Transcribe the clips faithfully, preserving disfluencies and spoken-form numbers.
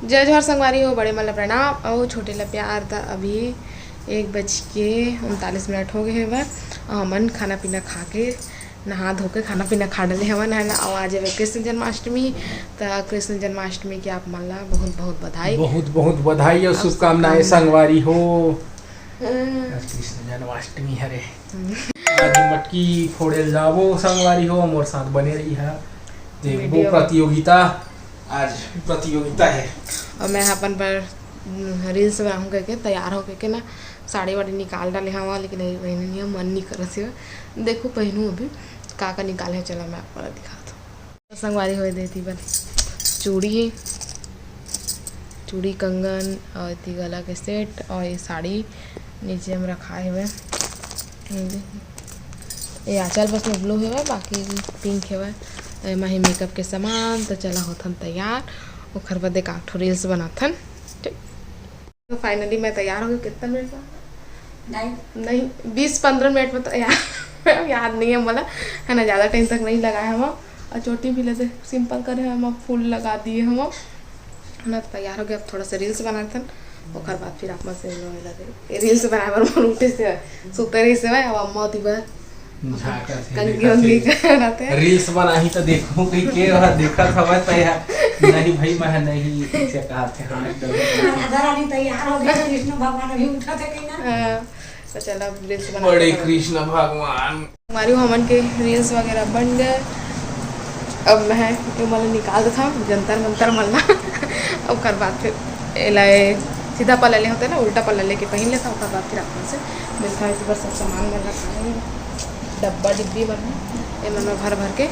जय जोहार संगवारी हो, बड़े मन ला प्रणाम अउ छोटे ला प्यार। त अभी एक बज के उनतालीस मिनट हो गए हे बा, अउ हमन खाना पीना खा के, नहा धो के, खाना पीना खा डले हवन, है ना। अउ आज हवे कृष्ण जन्माष्टमी, त कृष्ण जन्माष्टमी के आप मन ला बहुत बहुत बधाई। बहुत बहुत बधाई अउ अउ शुभकामनाएं शुभकामना। संगवारी हो। हम्म। आज कृष्ण जन्माष्टमी हरे। हम्म। आज मटकी फोड़े ल जाबो संगवारी हो, मोर साथ बने रही है। देखबो वीडियो। प्रतियोगिता, आज प्रतियोगिता है। अउ मैं अपन बर, हम्म, reels बनाहूँ कहिके तैयार हो कहिके ना, साड़ी वाड़ी निकाल डाले हवा, लेकिन अभी पहने नहीं है, मन नहीं करत हे। देखो पहनूँ अभी का का निकाले हवा, चला मैं आप ला दिखात हूँ। संगवारी हो, ए दे एती बर चूड़ी हे, चूड़ी, कंगन अउ एती गला के set अउ ये साड़ी नीचे में रखाए हवे। ये आंचल बस में blue हवे, बाकी pink हवे। एमा ही makeup के सामान। त चला होथन तैयार, ओखर बाद एक आठ ठो reels बनाथन। ठीक। तो finally मैं तैयार हो गई। कितना मिनट में? नहीं। नहीं, बीस पन्द्रह मिनट में तैयार। याद नहीं है मोला, है ना, ज़्यादा time तक नहीं लगाए हम। अउ चोटी भी ले दे, simple करे हम, फूल लगा दिए हम, है ना। तो तैयार हो गए, अब थोड़ा सा reels बनाथन, ओकर बाद फिर आप मन से मिलने लगे। ये reels बनाए बर मन उठे से सुते रही से, अब अम्मा होती बर झांकत हे, कंघी देखत उंघी हे। करत हे। Reels बनाही त देखहूं कहिके ओहा देखत हवय त यार, नहीं भाई, मैं नहीं, ऐसे कहत हे, हाँ, एकदम। राधा रानी तैयार हो गई, कृष्ण भगवान अभी उठत हे कहीं ना। हाँ, तो चला अब reels बना बड़े के कृष्ण भगवान। हमारी हमन के reels वगैरह बन गए। अब मैं ये मन निकाल देता हूँ जंतर मंतर मन ला। ओकर बाद फिर एला ए सीधा पल्ला ले होते ना, उल्टा पल्ला लेके पहन लेता हूँ। ओकर बाद फिर आप मन से मिलता है। इस बार सब सामान मन रखा है, डब्बा डिब्बी मन है, ये मन में भर भर के।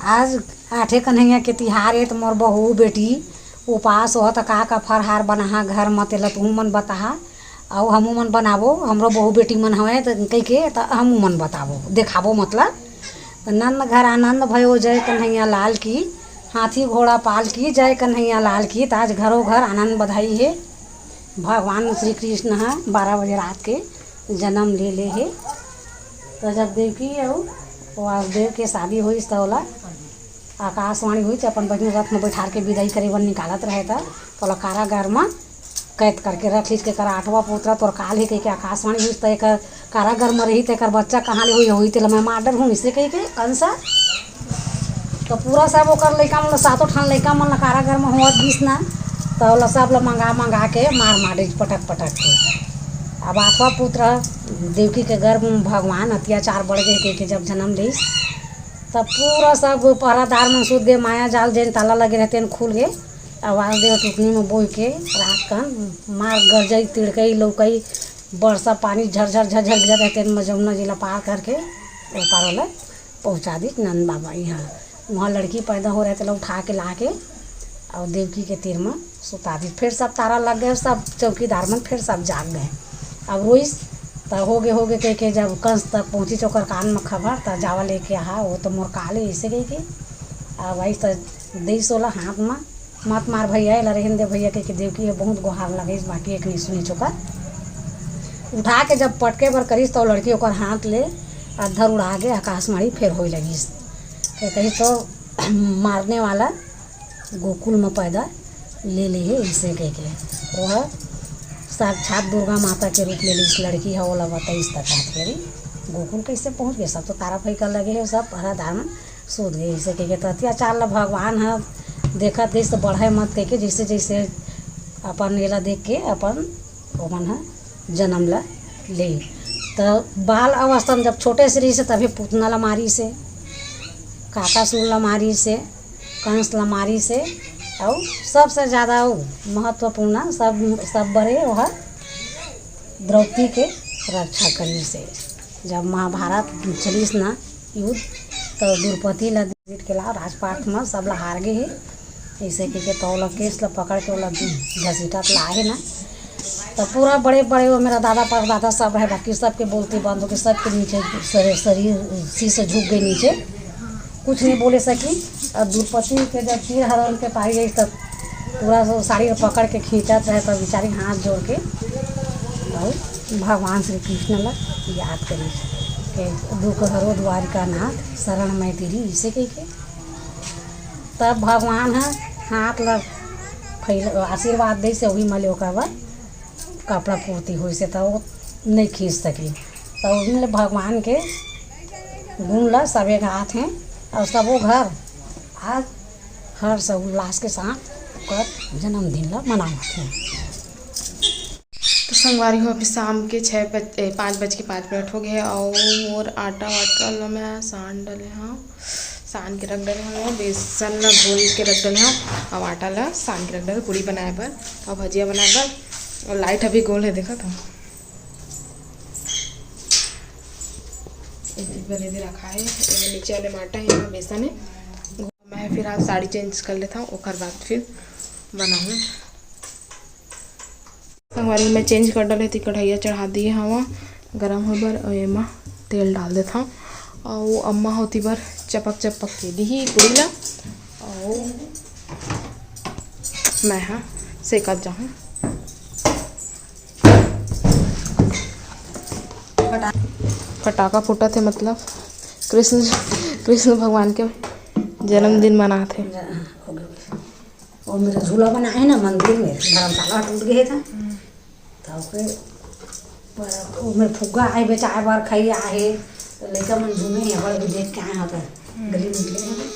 आज आठे कन्हैया के तिहार ए, त मोर बहू बेटी उपास होत, का का फरहार बनाहा घर म, तेला तुहू मन बताहा, अउ हमू मन बनाबो, हमरो बहू बेटी मन हवय, त कहिके त हमू मन बताबो, देखाबो, मतलब। त नंद घर आनंद भयो, जय कन्हैया लाल की, हाथी घोड़ा पाल की, जय कन्हैया लाल की। त आज घरो घर आनंद बधाई हे। भगवान श्री कृष्ण ह बारह बजे रात के जन्म ले ले हे। त जब देवकी अउ वासुदेव के शादी होइस, त ओला आकाशवाणी होइस, अपन बहिनी रथ म बैठार के विदाई करे बर निकालत रहे, त ओला कारागार म कैद करके रख लीस, के कर आठवां पुत्र तोर काल हे कहिके आकाशवाणी होइस, त एकर कारागार म रही, त एकर बच्चा कहाँ ले होई, होई तेला मैं मार डरहूँ, इसे कहिके कंसा। त पूरा सब ओकर लइका मन ल, सातों ठन लइका मन ल कारागार म होवत दिस ना, त ओला सब ल मंगा मंगा के मार मार डरिस पटक पटक के। अब आठवां पुत्र देवकी के गर्भ म भगवान अत्याचार बढ़ गे कहिके जब जन्म लिस, तब पूरा सब पहरादार मन सुत गे, माया जाल जेन ताला लगे रहे तेन खुल गे। अब वासुदेव टुकनी म बोह के रात कन मार गरजई, तिड़कई, लौकई, बरसा पानी झरझर झरझर गिरत रहे, तेन म जमुना जी ला पार करके ओ पार ओला पहुँचा दिस नंद बाबा इहाँ। उहाँ लड़की पैदा हो रहे, तेला उठा के ला के अउ देवकी के तीर म सुता दिस। फिर सब तारा लग गए, सब चौकीदार मन फिर सब जाग गए। अब रोइस त होगे होगे कहिके जब कंस तक पहुँचिस ओकर कान म खबर, त जावा लेके आहा, वो तो मोर काल हे, ऐसे कहिके। अब अइस त देइस ओला हाथ म, मत मार भैया, एला रहन दे भैया, कहिके देवकी ह बहुत गोहार लगाइस, बाकी एक नहीं सुनिस ओकर। उठा के जब पटके बर करिस, त ओ लड़की ओकर हाथ ले अधर उड़ा के आकाशवाणी फेर होए लगिस। के कही तो मारने वाला गोकुल म पैदा ले ले हे, ऐसे कहिके। ओह साक्षात दुर्गा माता के रूप ले लिस लड़की ह, ओला बताइस त कहत के, "अरे, गोकुल कैसे पहुँच गए? सब तो तारा फैका लगे हे, सब पहरादार मन सूत गे," अइसे कहिके। त अत्याचार ल भगवान ह देखत गइस त बढ़े मत कहिके, जइसे जइसे अपन एला देख के अपन ओमन ह जन्म ल ले। त बाल अवस्था में जब छोटे से रहिस हे, तभे पुतना ल मारिस हे, काकासुर ल मारिस हे, कंस ल मारिस हे, अउ सबसे ज्यादा अउ महत्वपूर्ण सब, सब बड़े ओह द्रौपदी के रक्षा करिस हे। जब महाभारत चलिस ना युद्ध, त द्रौपदी ल जीत के ला राजपाट म सब ला हार गे हे। अइसे कहिके त ओला केस ला पकड़ के ओला घसीटत ला आहे ना, त पूरा बड़े बड़े वो मेरा दादा परदादा सब रहे, बाकी सबके बोलती बंद हो गई, सबके नीचे शरीर, शरीर शीश झुक गई नीचे, कुछ नहीं बोले सकी। और द्रौपदी के जब चीर हरण के पाई गई, तब पूरा वो साड़ी ला पकड़ के खींचत रहे, तब बेचारी हाथ जोड़ के और भगवान श्री कृष्ण ला याद करी के दुख हरो द्वारिका नाथ शरण मैं तेरी, इसे कह के तब भगवान ह हाथ ला फैल-, आशीर्वाद दे से वही मले ओकर बर कपड़ा पूर्ति होइस हे, त वो नहीं खींच सकी। त उही ले भगवान के गुण ला सबे गात हे, और सबो घर आज हर्ष और उल्लास के साथ ओकर जन्मदिन ला मनावत हे। तो संगवारी हो, अभी शाम के छः बज, ए, पाँच बज के पाँच मिनट हो गए हे, और मोर आटा वाटा ला मैं सान डले हूँ, सान के रख डले हूँ, बेसन ला घोल के रख डले हूँ, और आटा ला सान के रख डले, पूड़ी बनाए बर, और भजिया बनाए बर। और लाइट अभी गोल है, देखा था, एक बार इधर रखा है, ये नीचे वाले में आटा है, यहाँ बेसन है। मैं फिलहाल साड़ी चेंज कर लेता हूँ, ओकर बाद फिर बनाहूँ। संगवारी, मैं चेंज कर डाले थी, कढ़ैया चढ़ा दिए हवा गरम होए बर, और एमा तेल डाल देता हूँ। और अम्मा होती बर चपक चपक के दी ही पूरी ला, और मैं हाँ सेकत जाहूँ। फटाका फूटत हे, मतलब कृष्ण, कृष्ण भगवान के जन्मदिन मनात हे। जा, हो गया। वो मेरा झूला बना है ना मंदिर में, धर्मशाला टूट गए था। तो ओकरे पर वो मेरे फुग्गा आए बेचाए बार खाई आहे, तो लइका मन झूमे हैं, बड़ भी देख के आए होता है, गली में मिले हैं।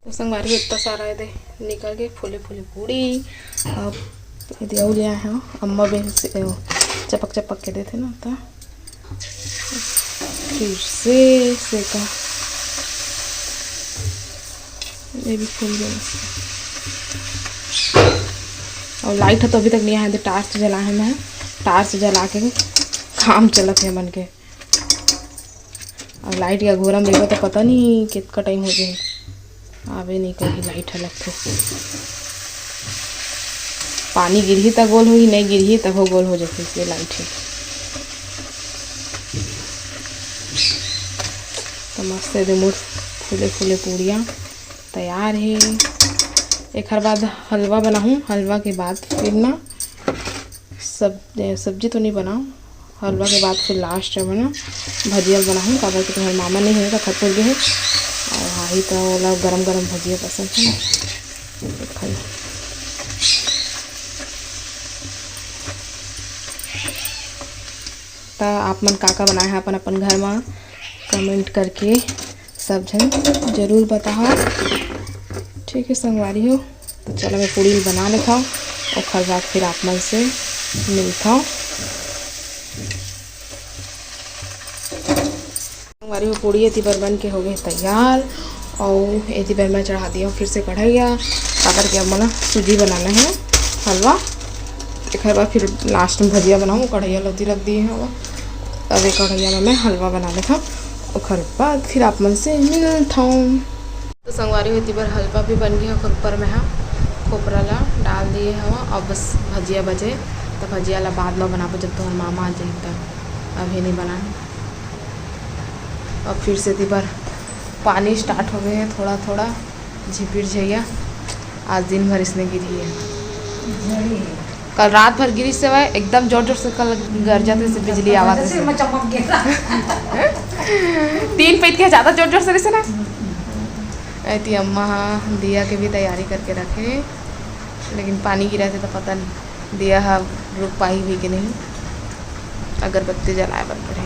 तो संगवारी, इतना सारा ये दे निकल के फूले फूले पूड़ी। अब ये दे अउ ले आए हैं, अम्मा बेल से, अ, चपक चपक के देते ना, तो फिर से सेका, ये भी फूल गया। और लाइट है तो अभी तक नहीं आया, तो टार्च जला है, मैं टार्च जला के काम चलत है मन के। अब लाइट के अघोरा में देखो तो पता नहीं कितना टाइम हो जाए, आवे नहीं कभी लाइट है लगथे। पानी गिरही त गोल होही, नहीं गिरही तब गोल हो जाथे, इसलिए लाइट है। तो मस्त है दे मोर फूले फूले पूड़िया तैयार है। एकर बाद हलवा बनाहूँ, हलवा के बाद फिर ना सब, सब्जी तो नहीं बनाऊँ, हलवा के बाद फिर लास्ट में ना भजिया बनाहूँ, काबर कि तुम्हारे मामा नहीं है तो खतुर गए है, और वही तो ओला गरम गरम भजिया पसंद है ना, तो खाई। तो आप मन का का बनाए हैं अपन अपन घर में, कमेंट करके सब झन जरूर बताओ। ठीक है संगवारी हो, तो चलो मैं पूड़ी बना लेता हूँ, ओखर बाद फिर आप मन से मिलता हूँ। संगवारी हो, पूड़ी एती बर बन के हो गए तैयार, और एती बर मैं चढ़ा दिया हूँ फिर से कढ़ैया, काबर के अब मोला सूजी बनाना है हलवा। एकर बाद फिर लास्ट में भजिया बनाऊँ, कढ़ैया लती रख दिए हूँ, अब एक कढ़ैया में मैं हलवा बना लेता हूँ, ओकर बाद फिर आप मन से मिलता हूँ। तो संगवारी हो, एती बर हलवा भी बन गया, ओकर ऊपर में हा खोपरा ला डाल दिए हवा। अब बस भजिया बचे, तो भजिया ला बाद में बनाबो, जब तोहर मामा आ जाही, तब अभी नहीं बनाए। अब फिर से एती बर पानी स्टार्ट हो गए है थोड़ा थोड़ा, झिपिर झैया। आज दिन भर इसने गिरी है। कल रात भर गिरी से वह एकदम जोर जोर से कल गरजत से बिजली आवत से। तीन पैत के ज्यादा जोर जोर से रहिसे ना। एती अम्मा हा दिया के भी तैयारी करके रखे, लेकिन पानी गिरा थे तो पता नहीं दिया हा रुक पाही भी कि नहीं। अगरबत्ती जलाए बर पड़े।